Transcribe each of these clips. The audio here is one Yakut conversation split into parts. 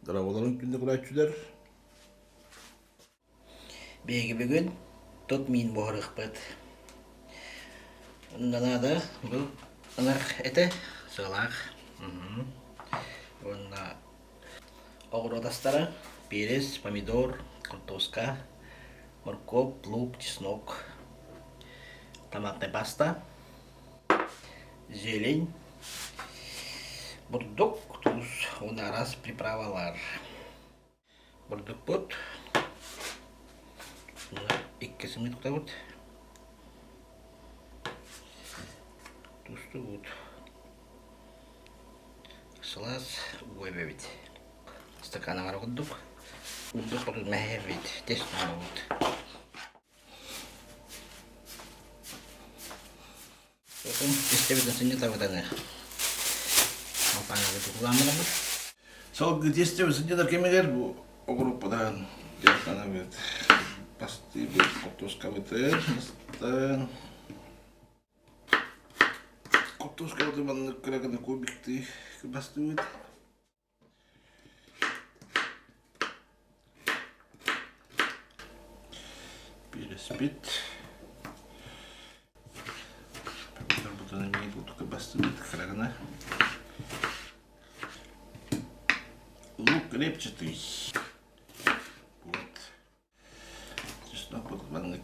Дорооболорун күндү көрөөччүлэр. Биһиги бүгүн тут миин буһарыахпыт. Онно наада бу ынах этэ сыалаах. Уонна оҕуруот астара перец, помидор, картошка, морковь, лук, чеснок, томатная паста, зелень, бурдук, туус уонна араас приправалар. Бурдукпут икки сымыыт кутабыт, тустубут, сылаас уу эбэбит, стакан аҥара курдук, бурдук хотун мэһэйэбит, тес оҥоробут. Истэбитин сынньатабытаны Алпаанабыт Салгыы тиэстэбит сынньатар кэмигэр бу оҕуруппутан дьарыктанабыт. Бастыыбыт хортуоскабытын ыстан хортуоскабытын маннык кыра гына кубиктыы бастыыбыт. Биэрэспит. Помидорбутун эмиэ курдук бастыбыт кыра гына. Лук репчатый. Вот. Чеснок маннык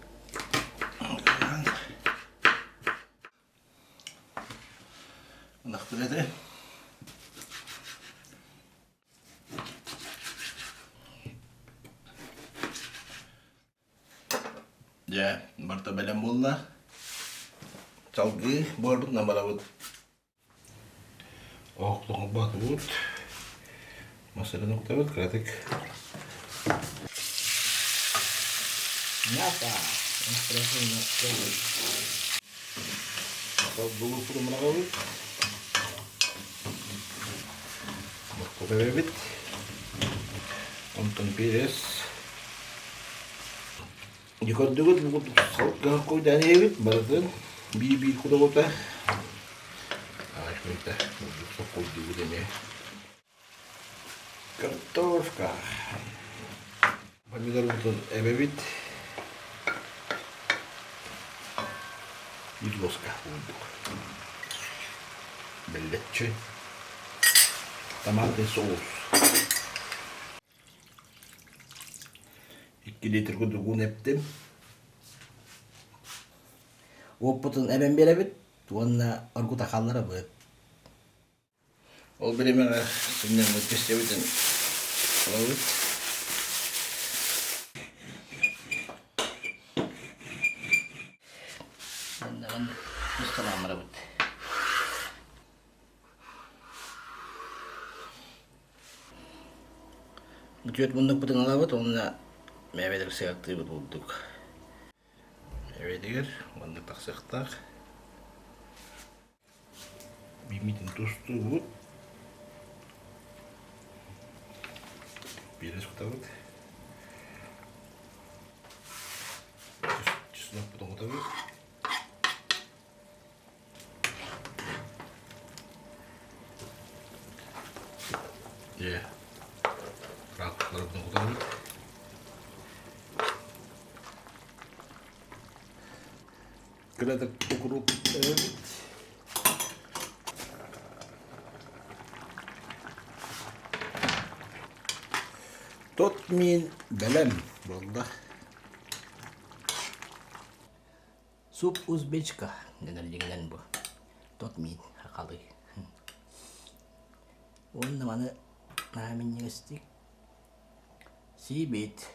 Ынахпыт этэ. Дьэ, барыта бэлэм буолла. Салгыы буорбутунан барабыт. Оһох тоҥорботубут. Массыынаны уктабыт кыратык. Мясо. Булууппутун быраҕабыт. Моркуоп эбэбит. Онтон перец. Дьэ көрдүгүт бу курдук салгыы куйдаан иһэбит барытын биир-биир кутабыта. Аашмыта бурдук соккуйдуубут эмиэ. Картошка. Помидорбутун эбэбит. Биир лоска курдук. Бэллэччи. Томатный соус. 2 литр курдук ууну эптим. Уоппутун эбэн биэрэбит уонна оргута хаалларабыт. Ол бириэмэҕэ сынньаммыт кэстэбитин ылабыт. Манна мусталаан барабыт. Бүтүөт муннукпутун ылабыт уонна мээбэлэр сыһыартыыбыт бурдук. Эбэтигэр маннык тахсыахтаах. Бииммитин тустуубут. Биэрэ сутабыт. Чеснокпутун кутабыт. Дьэ, раакталарбытын кутабыт. Кыратык укуруп эбит. Тот миин бэлэм буолла. Суп узбечка дэнэр дьиҥинэн бу. Тот миин хахалыы. Уонна маны наһаа минньигэстик сиибит.